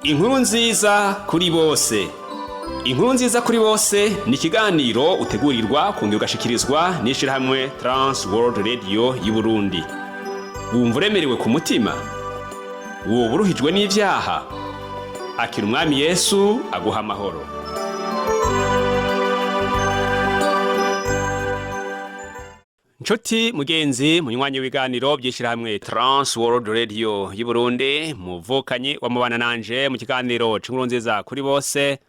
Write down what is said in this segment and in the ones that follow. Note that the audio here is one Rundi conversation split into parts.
Inkuru nziza kuri bose. Inkuru nziza kuri bose ni ikiganiro utegurirwa kongera ugashikirizwa n'ishirahamwe Trans World Radio y'Uburundi. Wumva uremerewe ku mutima? Woba uruhijwe n'ivyaha? Akira Umwami Yesu aguha amahoro. Nshuti mugenzi munywanyi w'ibiganiro by'ishirahamwe Trans World Radio y'Uburundi, muvukanyi wa mubana nanje mu kiganiro c'inkuru nziza kuri bose,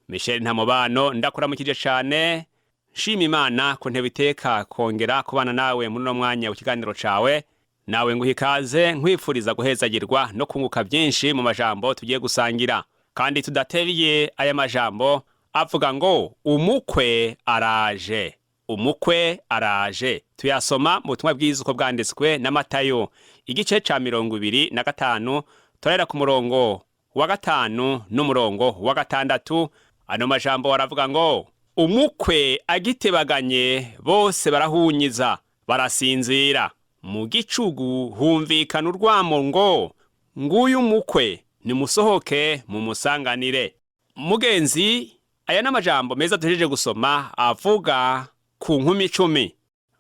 Michel Ntamubano, ndakuramukije cane, nshima Imana ko ntebe iteka kongera kubana nawe muri uno mwanya w'ikiganiro cawe. Nawe nguha ikaze, nkwifuriza guhezagirwa no kunguka byinshi mu majambo tugiye gusangira. Kandi tudatevye, aya majambo avuga ngo umukwe araje, umukwe araje. Tuyasoma mu butumwa bwiza uko bwanditswe na Matayo, igice ca 25, turahera ku murongo wa 5 n'umurongo wa 6. Ano majambo aravuga ngo: umukwe agitebaganye, bose barahunyiza, barasinzira. Mu gicugu humvikana urwamo ngo: nguyu umukwe, nimusohoke mumusanganire. Mugenzi, aya n'amajambo meza duhejeje gusoma avuga ku nkumi 10.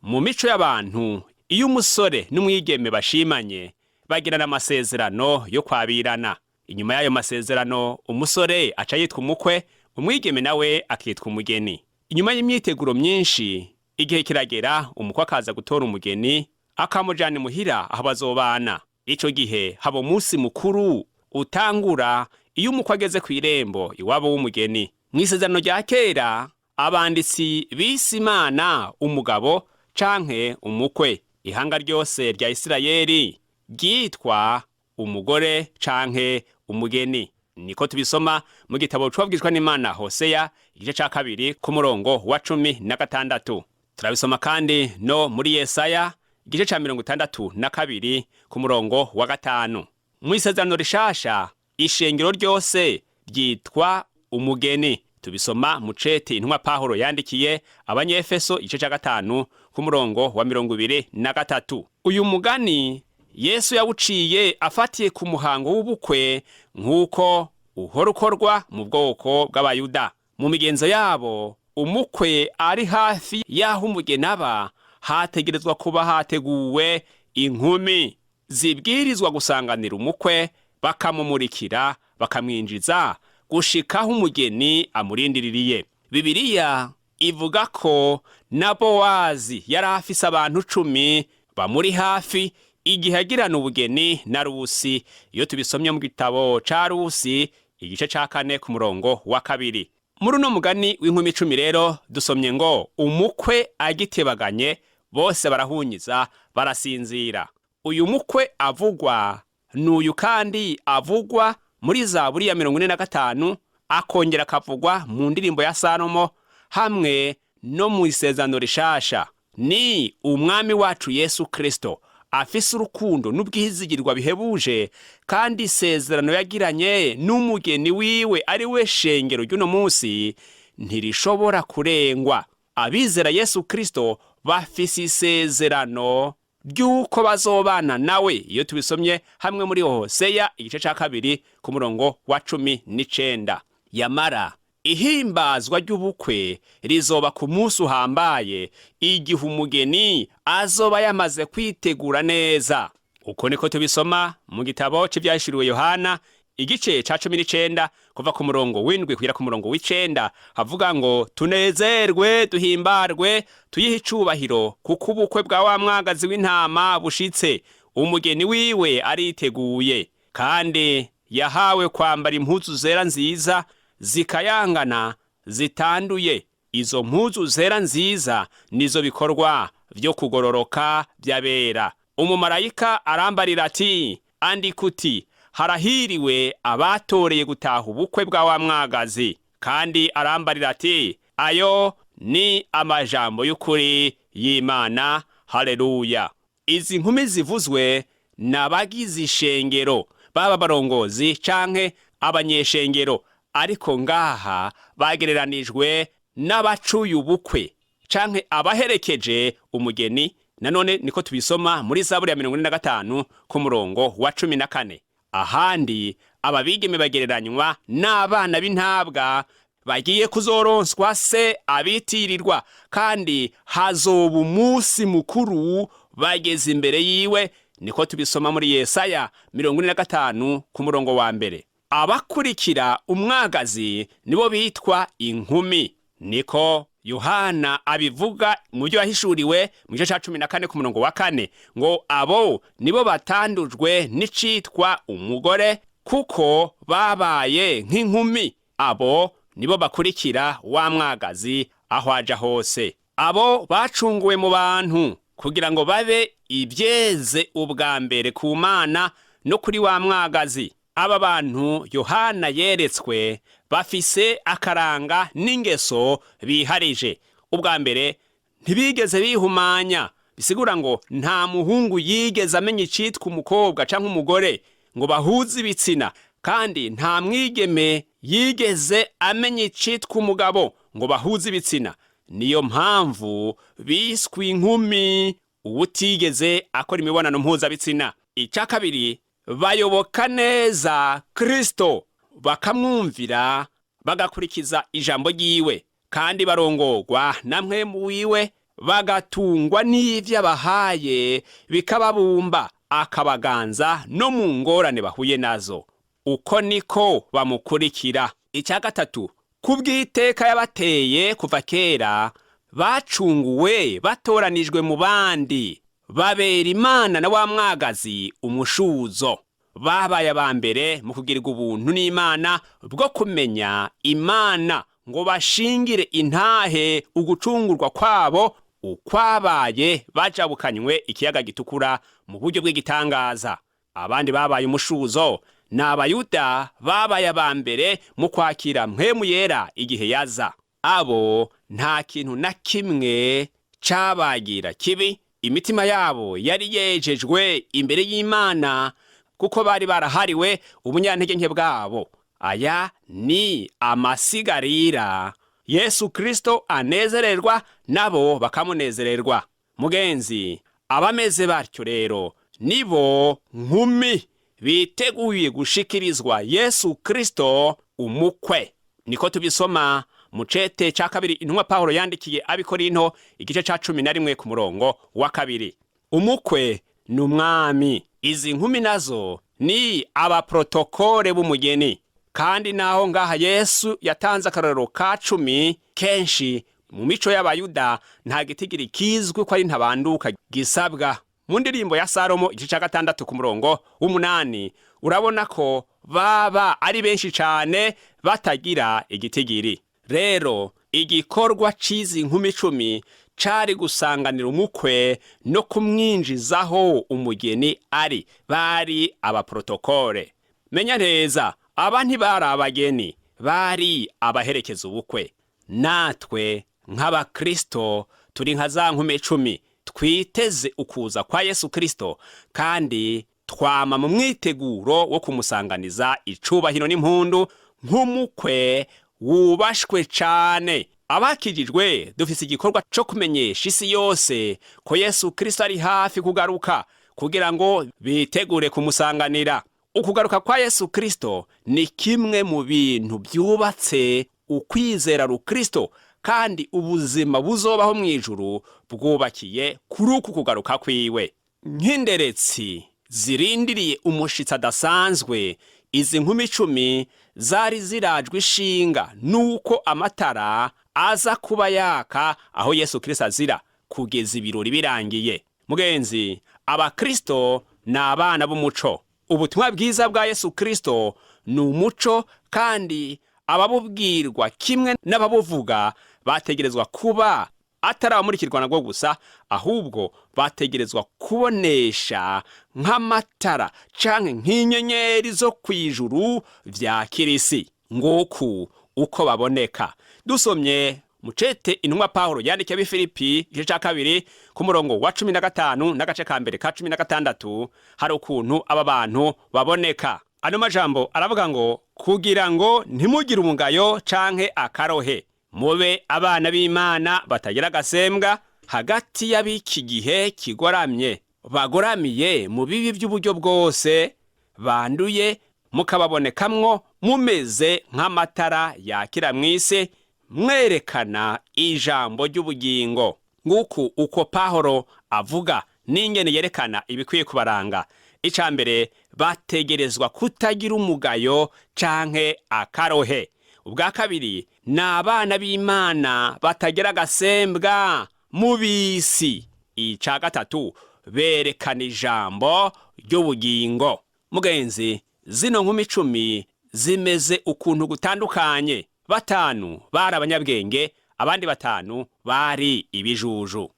Mu mico y'abantu, iyo umusore n'umwigeme bashimanye, bagirana amasezerano yo kwabirana. Inyuma y'ayo masezerano, umusore aca yitwa umukwe, umwigeme nawe akitwa umugeni. Inyuma y'imyiteguro myinshi, igihe kiragera umukwe akaza gutora umugeni, akamujana imuhira aho bazobana. Ico gihe haba umunsi mukuru utangura iyo umukwe ageze kw'irembo iwabo w'umugeni. Mw'isezerano rya kera, abanditsi bise Imana umugabo canke umukwe. Ihanga ryose rya Isirayeli ryitwa umugore canke umugeni. Niko tubisoma mu gitabo c'uwabwishwa n'Imana Hoseya, igice ca 2, ku murongo wa 16. Turabisoma kandi no muri Yesaya, igice ca 62, ku murongo wa 5. Mu isezerano rishasha, ishengero ryose ryitwa umugeni. Tubisoma mu cete intumwa Pawulo yandikiye Abanyefeso, igice ca 5, ku murongo wa 23. Uyu mugani Yesu yawuciye afatiye ku muhango w'ubukwe nk'uko uhora ukorwa mu bwoko bw'Abayuda. Mu migenzo yabo, umukwe ari hafi y'aho umugeni aba, hategerezwa kuba hateguwe inkumi zibwirizwa gusanganira umukwe, bakamumurikira, bakamwinjiza gushikaho umugeni amurindiririye. Bibiliya ivuga ko na Bowazi yari afise abantu 10 bamuri hafi igihe agirana ubugeni na Rusi, iyo tubisomye mu gitabo ca Rusi, igice ca 4, ku murongo wa 2. Muri uno mugani w'inkumi 10 rero, dusomye ngo umukwe agitebaganye, bose barahunyiza, barasinzira. Uyu mukwe avugwa n'uyu kandi avugwa muri Zaburi ya 45, akongera akavugwa mu ndirimbo ya Salomo hamwe no mu isezerano rishasha. Ni Umwami wacu Yesu Kristo, afise urukundo n'ubwizigirwa bihebuje, kandi isezerano yagiranye n'umugeni wiwe, ari we shengero ry'uno munsi, ntirishobora kurengwa. Abizera Yesu Kristo bafise isezerano ry'uko bazobana nawe, iyo tubisomye hamwe muri Hoseya, igice ca 2, ku murongo wa 19. Yamara ihimbazwa ry'ubukwe rizoba ku munsi uhambaye, igihe umugeni azoba yamaze kwitegura neza. Uko niko tubisoma mu gitabo c'ivyahishuriwe Yohana, igice ca 19, kuva ku murongo w'7 kugera ku murongo w'9, havuga ngo: tunezerwe, duhimbarwe, tuyihe icubahiro, kuko ubukwe bwa wa mwagazi w'intama bushitse, umugeni wiwe ariteguye. Kandi yahawe kwambara impuzu zera nziza zikayangana zitanduye. Izo mpuzu zera nziza nizo bikorwa vyo kugororoka vy'abera. Umumarayika arambarira ati: andika uti: harahiriwe abatoreye gutaha ubukwe bwa wa mwagazi. Kandi arambarira ati: ayo ni amajambo y'ukuri y'Imana. Haleluya! Izi nkumi zivuzwe n'abagize ishengero, baba barongozi canke abanyeshengero, ariko ngaha bagereranijwe n'abacuye ubukwe canke abaherekeje umugeni. Nanone niko tubisoma muri Zaburi ya 45, ku murongo wa 14. Ahandi Aba bigeme bagereranywa n'abana b'intabwa bagiye kuzoronswa se abitirirwa, kandi hazoba umunsi mukuru bageze imbere yiwe. Niko tubisoma muri Yesaya 45 ku murongo wa 1. Abakurikira umwagazi nibo bitwa inkumi, niko Yohana abivuga mu byo yahishuriwe mu gice cya 14 ku murongo wa 4, ngo abo nibo batandujwe n'icitwa umugore, kuko babaye nk'inkumi. Abo nibo bakurikira wa mwagazi aho aja hose. Abo bacunguwe mu bantu kugira ngo babe ibyeze ubwa mbere ku Mana no kuri wa mwagazi. Aba bantu Yohana yeretswe bafise akaranga n'ingeso biharije. Ubwa mbere, ntibigeze bihumanya, bisigura ngo nta muhungu yigeze amenya icitwa umukobwa cyangwa umugore ngo bahuze ibitsina, kandi nta mwigeme yigeze amenya icitwa umugabo ngo bahuze ibitsina. Niyo mpamvu biswe inkumi, uwutigeze akora imibonano mpuzabitsina. Icya kabiri, bayoboka neza Kristo, bakamwumvira, bagakurikiza ijambo ryiwe, kandi barongorwa na mwemu wiwe, bagatungwa n'ivyo abahaye bikababumba, akabaganza no mu ngorane bahuye nazo. Uko niko bamukurikira. Icya gatatu, kubw'iteka yabateye kuva kera, bacunguwe batoranijwe mu bandi, babera Imana na wa mwagazi umushuzo. Babaye aba mbere mu kugirirwa ubuntu n'Imana bwo kumenya Imana ngo bashingire intahe ugucungurwa kwabo ukwabaye bajabukanywe ikiyaga Gitukura mu buryo bw'igitangaza. Abandi babaye umushuzo ni Abayuda, babaye aba mbere mu kwakira Mpwemu Yera igihe yaza. Abo nta kintu na kimwe cabagira kibi, imitima yabo yari yejejwe imbere y'Imana, kuko bari barahariwe ubunyantege nke bwabo. Aya ni amasigarira Yesu Kristo anezererwa, nabo bakamunezererwa. Mugenzi, abameze batyo rero nibo nkumi biteguye gushikirizwa Yesu Kristo umukwe. Niko tubisoma mu cete cya kabiri intumwa Pawulo yandikiye Abikorinto, igice cya 11 ku murongo wa 2. Umukwe ni umwami, izi nkumi nazo ni abaprotokole b'umugeni. Kandi naho ngaha Yesu yatanze akarorero ka 10, kenshi mu mico y'Abayuda nta gitigiri kizwi ko ari ntabanduka gisabwa. Mu ndirimbo ya Salomo, igice cya 6 ku murongo w'8, urabona ko baba ari benshi cyane batagira igitigiri. Rero igikorwa c'izi nkumi 10 cari gusanganira umukwe no kumwinjizaho umugeni ari. Bari abaprotokole. Menya neza, aba ntibari abageni, bari abaherekeza ubukwe. Natwe nk'Abakristo turi nka za nkumi 10, twiteze ukuza kwa Yesu Kristo, kandi twama mu mwiteguro wo kumusanganiza icubahiro n'impundu nk'umukwe wubashwe cane. Abakijijwe dufise igikorwa co kumenyesha isi yose ko Yesu Kristo ari hafi kugaruka, kugira ngo bitegure kumusanganira. Ukugaruka kwa Yesu Kristo ni kimwe mu bintu byubatse ukwizera rukristo, kandi ubuzima buzobaho mu ijuru bwubakiye kuri uku kugaruka kwiwe. Nk'inderetsi zirindiriye umushitsi adasanzwe, izi nkumi 10 zari zirajwe ishinga nuko amatara aza kuba yaka aho Yesu Kristo azira kugeza ibirori birangiye. Mugenzi, Abakristo ni abana b'umuco. Ubutumwa bwiza bwa Yesu Kristo ni umuco, kandi ababubwirwa kimwe n'ababuvuga bategerezwa kuba atari abamurikirwa nabwo gusa, ahubwo bategerezwa kubonesha nk'amatara canke nk'inyenyeri zo kw'ijuru vya kirisi. Nguku uko baboneka. Dusomye mucete intumwa Pawulo yandikiye Abifilipi, igice ca 2 ku murongo wa 15 n'agace ka mbere ka 16, hari ukuntu aba bantu baboneka. Ano majambo aravuga ngo: "Kugira ngo ntimugire umugayo canke akarohe, mube abana b'Imana batagira agasembwa hagati y'ab'iki gihe kigoramye, bagoramiye mu bibi by'uburyo bwose, banduye." Mukababonekamwo mumeze nk'amatara yakira mw'isi, mwerekana ijambo ry'ubugingo. Nguku uko Pahoro avuga n'ingene yerekana ibikwiye kubaranga. Ica mbere, bategerezwa kutagira umugayo canke akarohe. Ubwa kabiri, ni abana b'Imana batagira agasembwa mu bisi. Ica gatatu, berekana ijambo ry'ubugingo. Mugenzi, zino nkumi 10 zimeze ukuntu gutandukanye. Batanu bari abanyabwenge, abandi 5 bari ibijuju.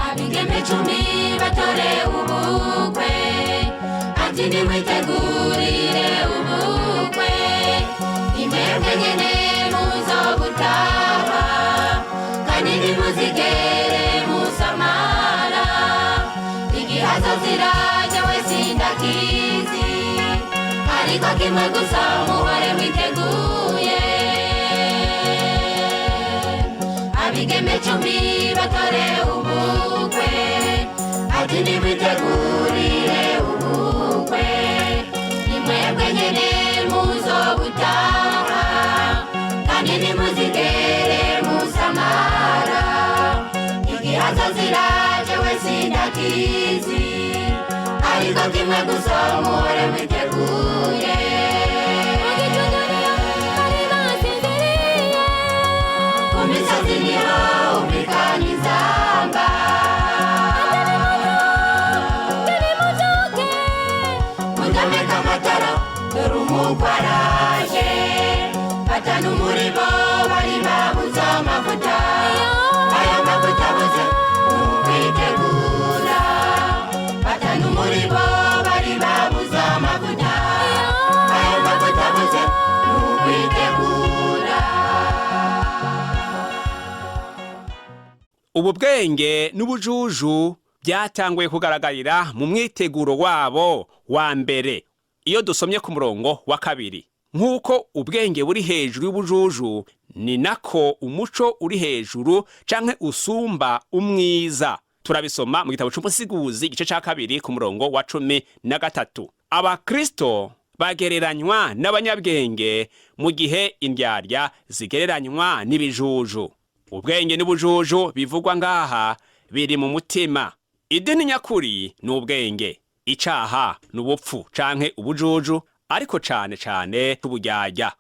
Abigeme 10 batore ubukwe, ati nimwitegurire ubukwe, imwebwe nyene muzobutaha, kandi ntimuzigere musamara. Igihazo ziraje we sindakizi, ariko kimwe gusa muhore mwiteguye. Abigeme 10 batore ubukwe, ati nimwitegurire ubukwe, nimwebwe nyene muzobutaha, kandi ntimuzigere musamara. Igihazo ziraje we sindakizi, ariko kimwe gusa muhore mwiteguye. Ku misozi niho humvikana inzamba, mutameka amatara, dore umukwe araje. 5 muri bo bari babuze amavuta, ayo mavuta abuze ni ukwitegura. 5 muri bo bari babuze amavuta, ayo mavuta abuze ni ukwitegura. Ubu bwenge n'ubujuju byatanguye kugaragarira mu mwiteguro wabo wa mbere. Iyo dusomye ku murongo wa 2, nk'uko ubwenge buri hejuru y'ubujuju, ni nako umuco uri hejuru canke usumba umwiza. Turabisoma mu gitabo c'Umusiguzi igice ca 2 ku murongo wa 13. Abakristo bagereranywa n'abanyabwenge mu gihe indyarya zigereranywa n'ibijuju. Ubwenge n'ubujuju bivugwa ngaha biri mu mutima. Idini nyakuri ni ubwenge, icaha ni ubupfu canke ubujuju, ariko cane cane uburyarya.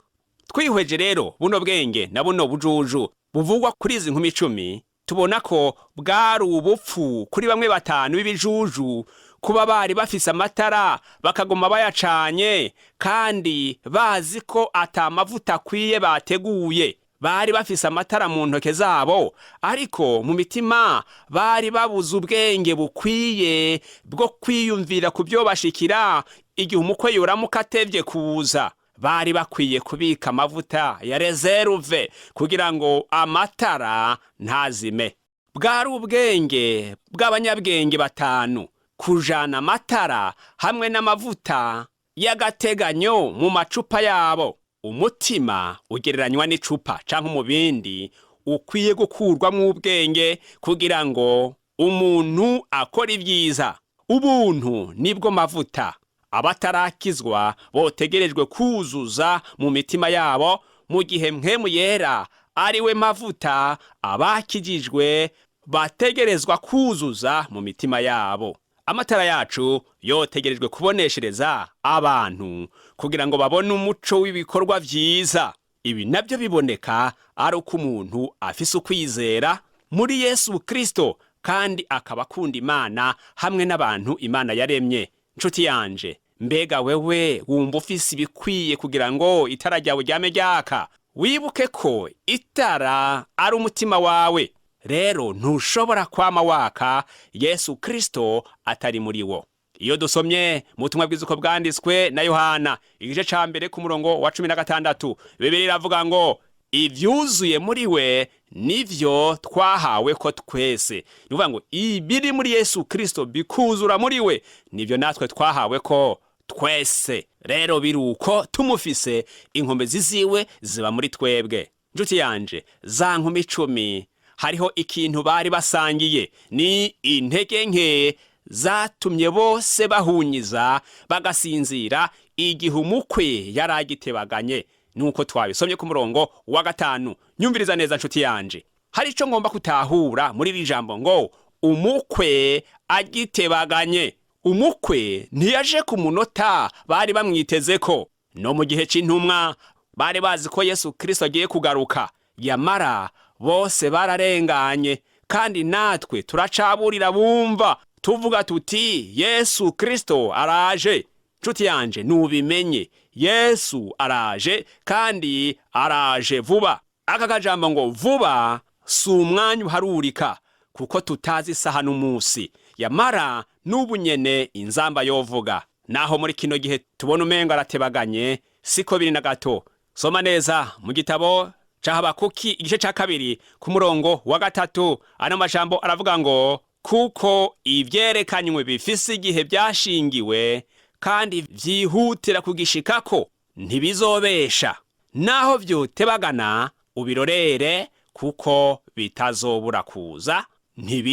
Twihweje rero buno bwenge na buno bujuju buvugwa kuri izi nkumi 10, tubona ko bwari ubupfu kuri bamwe 5 b'ibijuju kuba bari bafise amatara bakaguma bayacanye, kandi bazi ko ata mavuta akwiye bateguye. Bari bafise amatara mu ntoke zabo, ariko mu mitima bari babuze ubwenge bukwiye bwo kwiyumvira ku byo bashikira igihe umukwe yoramuka atevye kuza. Bari bakwiye kubika amavuta ya reseruve kugira ngo amatara ntazime. Bwari ubwenge bw'abanyabwenge 5 kujana amatara hamwe n'amavuta y'agateganyo mu macupa yabo. Umutima ugereranywa n'icupa canke umubindi ukwiye gukurwamwo ubwenge kugira ngo umuntu akore ibyiza. Ubuntu nibwo mavuta abatarakizwa botegerejwe kuzuza mu mitima yabo, mu gihe Mpwemu Yera ari we mavuta abakijijwe bategerezwa kuzuza mu mitima yabo. Amatara yacu yotegerejwe kuboneshereza abantu kugira ngo babone umuco w'ibikorwa vyiza. Ibi nabyo biboneka ari uko umuntu afise ukwizera muri Yesu Kristo kandi akaba akunda Imana hamwe n'abantu Imana yaremye. Nshuti yanje, mbega wewe wumva ufise ibikwiye kugira ngo itara ryawe ryame ryaka? Wibuke ko itara ari umutima wawe. Rero ntushobora kwama waka Yesu Kristo atari muri wo. Iyo dusomye mu butumwa bwiza uko bwanditswe na Yohana igice ca 1 ku murongo wa 16, Bibiliya iravuga ngo ivyuzuye muri we nivyo twahawe ko twese. Ni ukuvuga ngo ibiri muri Yesu Kristo bikuzura muri we nivyo natwe twahawe ko Twese rero biruko tumufise, inkomezi ziwe ziba muri twebwe. Njuti yanje, za nkumi 10 hariho ikintu bari basangiye, ni intege nke zatumye bose bahunyiza bagasinzira igihe umukwe yari agitebaganye, nuko twabisomye ku murongo wa 5. Nyumviriza neza nshuti yanje, hari ico ngomba kutahura muri iri jambo ngo umukwe agitebaganye. Umukwe ntiyaje ku munota bari bamwitezeko. No mu gihe c'intumwa bari bazi ko Yesu Kristo agiye kugaruka, yamara bose bararenganye. Kandi natwe turacaburira bumva tuvuga tuti Yesu Kristo araje. Nshuti yanje, nubimenye, Yesu araje kandi araje vuba. Aka kajambo ngo vuba si umwanya uharurika, kuko tutazi isaha n'umunsi. Yamara n'ubu nyene inzamba yovuga. Naho muri kino gihe tubona umengo aratebaganye, siko biri na gato. Soma neza mu gitabo ca Habakuki igice ca 2 ku murongo wa 3. Ano majambo aravuga ngo kuko ivyerekanywe bifise igihe byashingiwe kandi vyihutira kugishikako, ntibizobesha. Naho vyotebagana ubirorere, kuko bitazobura kuza,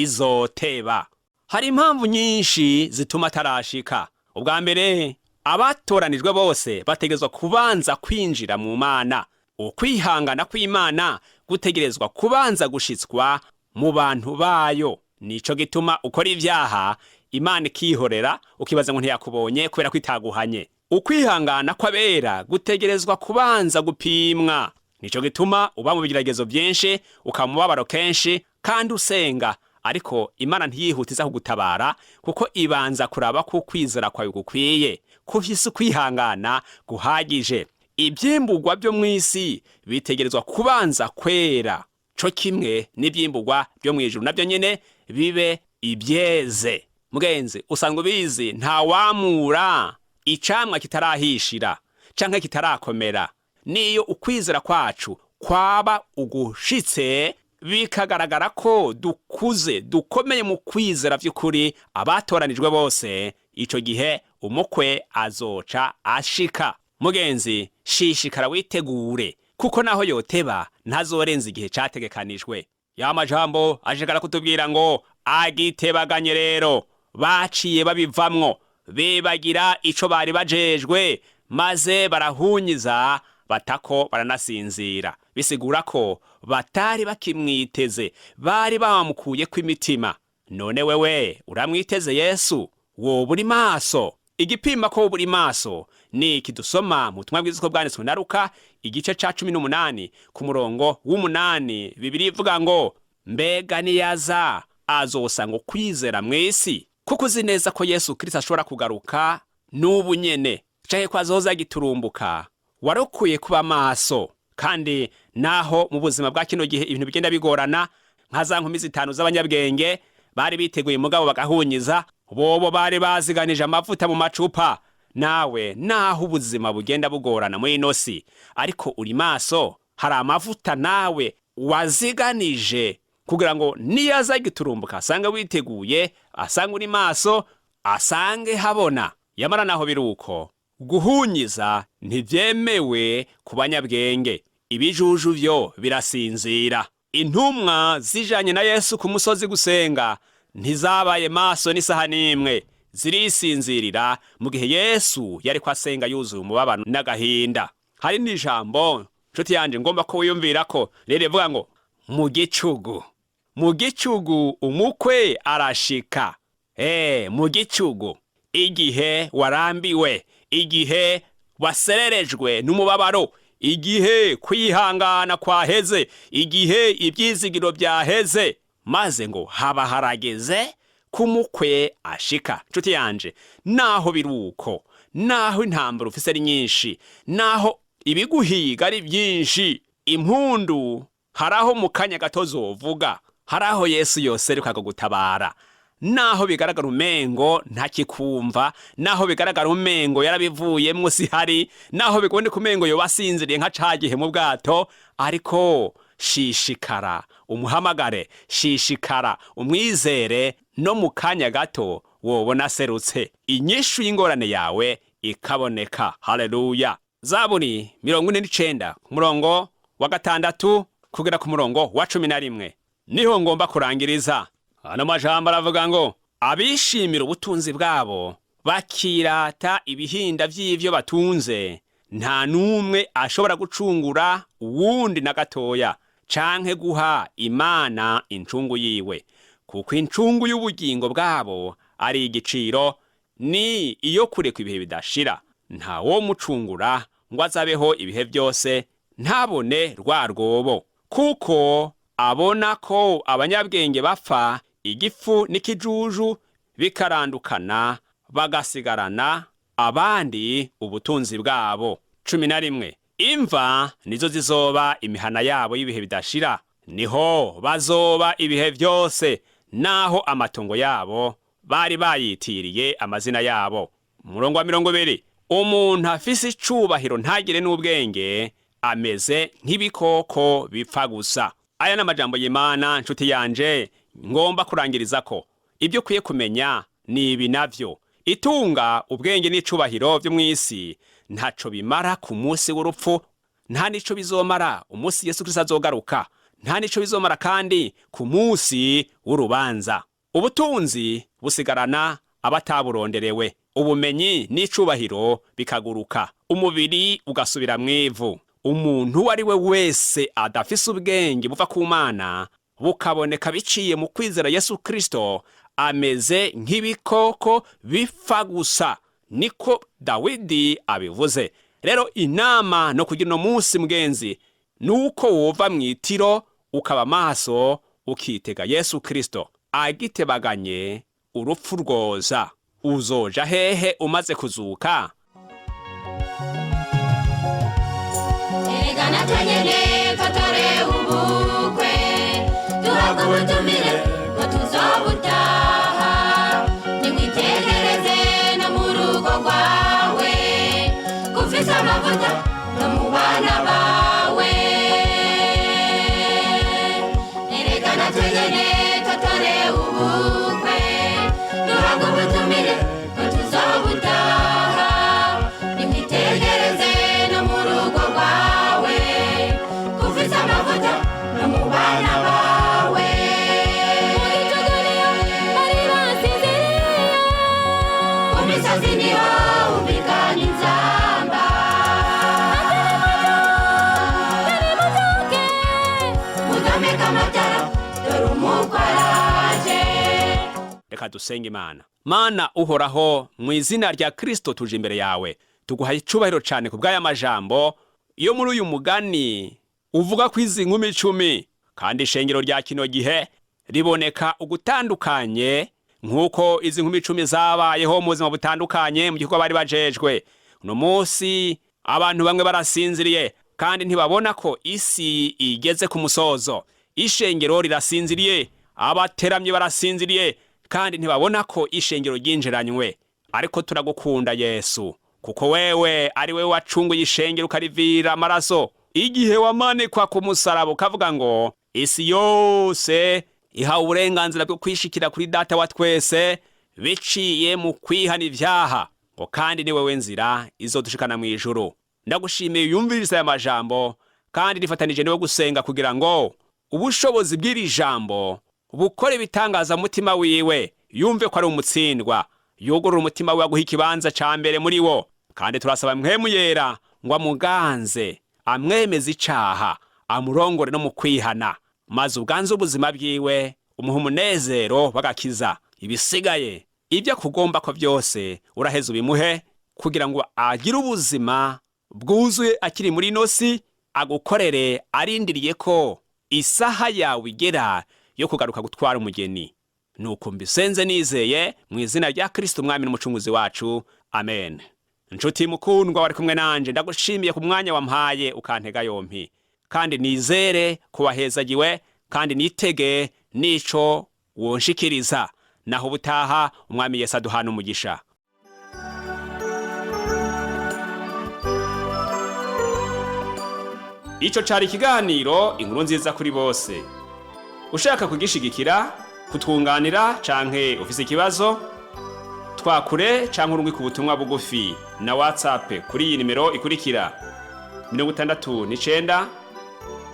ntibizoteba. Hari impamvu nyinshi zituma atarashika. Ubwa mbere, abatoranijwe bose bategerezwa kubanza kwinjira mu Mana. Ukwihangana kw'Imana gutegerezwa kubanza gushitswa mu bantu bayo. Nico gituma ukora ivyaha Imana ikihorera, ukibaza ngo ntiyakubonye kubera ko itaguhanye. Ukwihangana kw'abera gutegerezwa kubanza gupimwa. Nico gituma uba mu bigeragezo byinshi, ukaba mu mubabaro kenshi kandi usenga, ariko Imana ntiyihutiza kugutabara, kuko ibanza kuraba ko ukwizera kwawe gukwiye, ko ufise ukwihangana guhagije. Ivyimburwa byo mw'isi bitegerezwa kubanza kwera, co kimwe n'ivyimburwa byo mw'ijuru navyo nyene bibe ibyeze. Mugenzi, usanga ubizi, ntawamura icamwa kitarahishira canke kitarakomera. Niyo ukwizera kwacu kwaba ugushitse, bikagaragara ko dukuze dukomeye mu kwizera vy'ukuri, abatoranijwe bose, ico gihe umukwe azoca ashika. Mugenzi, shishikara witegure, kuko naho yoteba ntazorenza igihe categekanijwe. Ya majambo ashikara kutubwira ngo agitebaganye, rero baciye babivamwo, bibagira ico bari bajejwe, maze barahunyiza batako baranasinzira. Bisigura ko batari bakimwiteze, bari bamukuyeko imitima. None wewe uramwiteze Yesu? Woba uri maso? Igipima ko woba uri maso ni iki dusoma mu butumwa bwiza uko bwanditswe na Luka igice ca 18 ku murongo w'8. Bibiliya ivuga ngo mbega niyaza azosanga ukwizera mw'isi? Kuko uzi neza ko Yesu Kristo ashobora kugaruka n'ubu nyene, canke ko azoza giturumbuka, warukuye kuba maso. Kandi naho mu buzima bwa kino gihe ibintu bigenda bigorana, nka za nkumi 5 z'abanyabwenge bari biteguye mugabo bagahunyiza, bobo bari baziganije amavuta mu macupa. Nawe naho ubuzima bugenda bugorana muri ino si, ariko uri maso, hari amavuta nawe waziganije kugira ngo niyaza giturumbuka asange witeguye, asange uri maso, asange habona. Yamara naho biruko, guhunyiza ntibyemewe ku banyabwenge. Ibijuju vyo birasinzira. Intumwa zijanye na Yesu ku musozi gusenga ntizabaye maso n'isaha n'imwe, zirisinzirira mu gihe Yesu yariko asenga yuzuye umubabaro n'agahinda. Hari n'ijambo, nshuti yanje, ngomba ko wiyumvira ko rero rivuga ngo mu gicugu, mu gicugu umukwe arashika. Mu gicugu, igihe warambiwe, igihe wasererejwe n'umubabaro, igihe kwihangana kwaheze, igihe ibyizigiro byaheze, maze ngo haba harageze kumukwe ashika. Nshuti yanje, naho biruko, naho intambara ufise ari nyinshi, naho ibiguhiga ari byinshi, impundu haraho mu kanya gato zovuga, haraho Yesu yoseruka akagutabara. Naho bigaragara umengo ntakikumva, naho bigaragara umengo yarabivuyemwo sihari, naho biboneka umengo yoba asinziriye nka ca gihe mu bwato, ariko shishikara umuhamagare, shishikara umwizere, no mu kanya gato wobona aserutse. Inyishu y'ingorane yawe ikaboneka. Haleluya! Zaburi 49 ku murongo wa 6 kugera ku murongo wa 11 niho ngomba kurangiriza. Ano majambo aravuga ngo: abishimira ubutunzi bwabo bakirata ibihinda vy'ivyo batunze, nta n'umwe ashobora gucungura uwundi na gatoya, canke guha Imana incungu yiwe, kuko incungu y'ubugingo bwabo ari igiciro, ni iyo kureka ibihe bidashira. Nta wo mucungura ngo azabeho ibihe byose, ntabone rwa rwobo, kuko abona ko abanyabwenge bapfa, igifu n'ikijuju bikarandukana, bagasigarana abandi ubutunzi bwabo. 11 Imva nizo zizoba imihana yabo y'ibihe bidashira, niho bazoba ibihe byose, naho amatongo yabo bari bayitiriye amazina yabo. Umurongo wa 20: Umuntu afise icubahiro ntagire n'ubwenge ameze nk'ibikoko bipfa gusa. Aya ni amajambo y'Imana, nshuti yanje, ngomba kurangiriza ko ibyo ukwiye kumenya ni ibi navyo: itunga, ubwenge n'icubahiro vyo mw'isi ntaco bimara ku munsi w'urupfu, nta nico bizomara umunsi Yesu Kristo azogaruka, nta nico bizomara kandi ku munsi w'urubanza. Ubutunzi busigarana abataburonderewe, ubumenyi n'icubahiro bikaguruka, umubiri ugasubira mw'ivu. Umuntu uwo ari we wese adafise ubwenge buva ku Mana bukaboneka biciye mu kwizera Yesu Kristo ameze nk'ibikoko bipfa gusa, niko Dawidi abivuze. Rero inama no kugira uno munsi, mugenzi, nuko wova mw'itiro ukaba maso, ukitega Yesu Kristo agitebaganye urupfu rwoza. Uzoja hehe umaze kuzuka? Erega natwe nyene twatore ubukwe, duhabwa ubutumire ngo tuzobutaha. Nimwitegereze no mu rugo rwawe, kufise amavuta no mu bana bawe. Erega natwe nyene twatore ubukwe, duhabwa ubutumire ngo tuzobutaha. Nimwitegereze no mu rugo rwawe, kufise amavuta no mu bana bawe. Mu gituguriyo bari basinziriye. Ku misozi niho humvikana inzamba. Nimubyuke, mudomeka amatara, dore umukwe araje. Reka dusenge Imana. Mana Uhoraho, mu izina rya Kristo tuje imbere yawe, tuguhaye icubahiro cane ku bw'aya majambo yo muri uyu mugani uvuga ko izi nkumi 10, kandi ishengero rya kino gihe riboneka ugutandukanye nk'uko izi nkumi 10 zabayeho mu buzima butandukanye mu gikorwa bari bajejwe. Uno munsi abantu bamwe barasinziriye kandi ntibabona ko isi igeze ku musozo. Ishengero rirasinziriye, abateramye barasinziriye kandi ntibabona ko ishengero ryinjiranywe. Ariko turagukunda Yesu, kuko wewe ari wewe wacunguye ishengero ukarivira amaraso igihe wamanikwa ku musaraba, ukavuga ngo isi yose ihawe uburenganzira bwo kwishikira kuri Data wa twese biciye mu kwihana ivyaha, ngo kandi ni wewe nzira izodushikana mw'ijuru. Ndagushimiye yumviriza aya majambo, kandi nifatanije niwe gusenga kugira ngo ubushobozi bw'iri jambo bukore ibitangaza mu mutima wiwe, yumve ko ari umutsindwa, yugurura umutima wiwe aguha ikibanza ca mbere muri wo. Kandi turasaba Mpwemu Yera ngo amuganze, amwemeze icaha, amurongore no mu kwihana, maze ubwanze ubuzima bwiwe, umuha umunezero w'agakiza. Ibisigaye ibyo akugomba ko byose uraheza ubimuhe, kugira ngo agire ubuzima bwuzuye akiri muri ino si, agukorere arindiriye ko isaha yawe igera yo kugaruka gutwara umugeni. Nuko mbisenze nizeye mu izina rya Kristo Umwami n'Umucunguzi wacu, amen. Nshuti mukundwa wari kumwe nanje, ndagushimiye ku mwanya wampaye ukantega yompi, kandi nizere ko wahezagiwe, kandi nitege n'ico wonshikiriza. Naho ubutaha, Umwami Yesu aduhana umugisha. Ico cari ikiganiro Inkuru Nziza kuri Bose. Ushaka kugishigikira, kutwunganira canke ufise ikibazo, Twakure canke urungike ubutumwa bugufi na WhatsApp kuri iyi nimero ikurikira: 69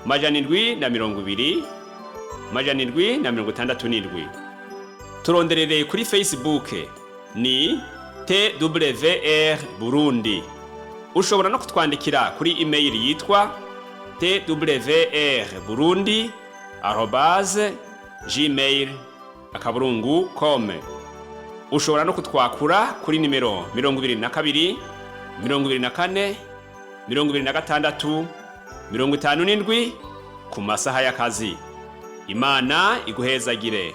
720 767. Turonderere kuri Facebook ni TWR Burundi. Ushobora no kutwandikira kuri email yitwa twrburundi@gmail.com. Ushobora no kutwakura kuri nimero 22 24 26 57 ku masaha y'akazi. Imana iguhezagire.